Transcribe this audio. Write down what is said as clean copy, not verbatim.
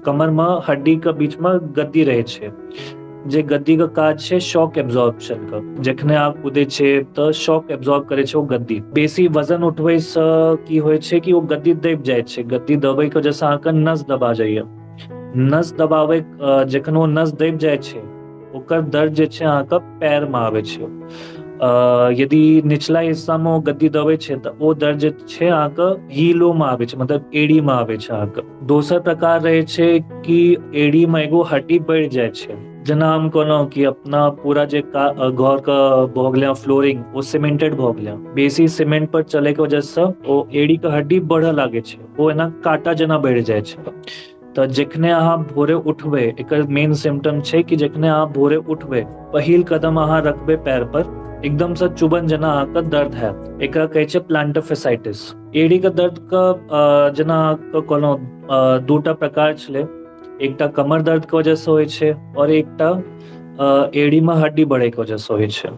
कमरमे हड्डीके बीचमे गद्दी रहै छै, जे गद्दीके काज छै शॉक एब्जॉर्प्शनके। जखने अहाँ कूदै छै तऽ शॉक एब्जॉर्ब करै छै ओ गद्दी। बेसी वजन उठबैसँ की होइ छै कि ओ गद्दी दबि जाइ छै। गद्दी दबैके वजहसँ अहाँके नस दबा जाइए। नस दबाबै, जखन ओ नस दबि जाइ छै, ओकर दर्द जे छै अहाँके पैरमे आबै छै। यदि निचला हिस्सामे ओ गद्दी दबै छै तऽ ओ दर्द जे छै अहाँके हीलोमे आबै छै, मतलब एड़ीमे आबै छै अहाँके। दोसर प्रकार रहै छै कि एड़ीमे एगो हड्डी बढ़ि जाइ छै। जेना हम कहलहुँ कि अपना पूरा जे घरके भऽ गेलै फ्लोरिंग, ओ सीमेंटेड भऽ गेलै। बेसी सीमेंट पर चलैके वजहसँ ओ एड़ीके हड्डी बढ़ऽ लागै छै, ओ एना काँटा जेना बढ़ि जाइ छै। तऽ जखने अहाँ भोरे उठबै, एकर मेन सिम्टम छै कि जखने अहाँ भोरे उठबै, पहिल कदम अहाँ रखबै पैर पर, एकदमसँ चुभन जेना अहाँके दर्द हैत। एकरा कहै छै प्लांटर फेसाइटिस। एड़ीके दर्दके, जेना अहाँके कहलहुँ, दूटा प्रकार छलै। एकटा कमर दर्दके वजहसँ होइ छै और एकटा एड़ीमे हड्डी बढ़ैके वजहसँ होइ छै।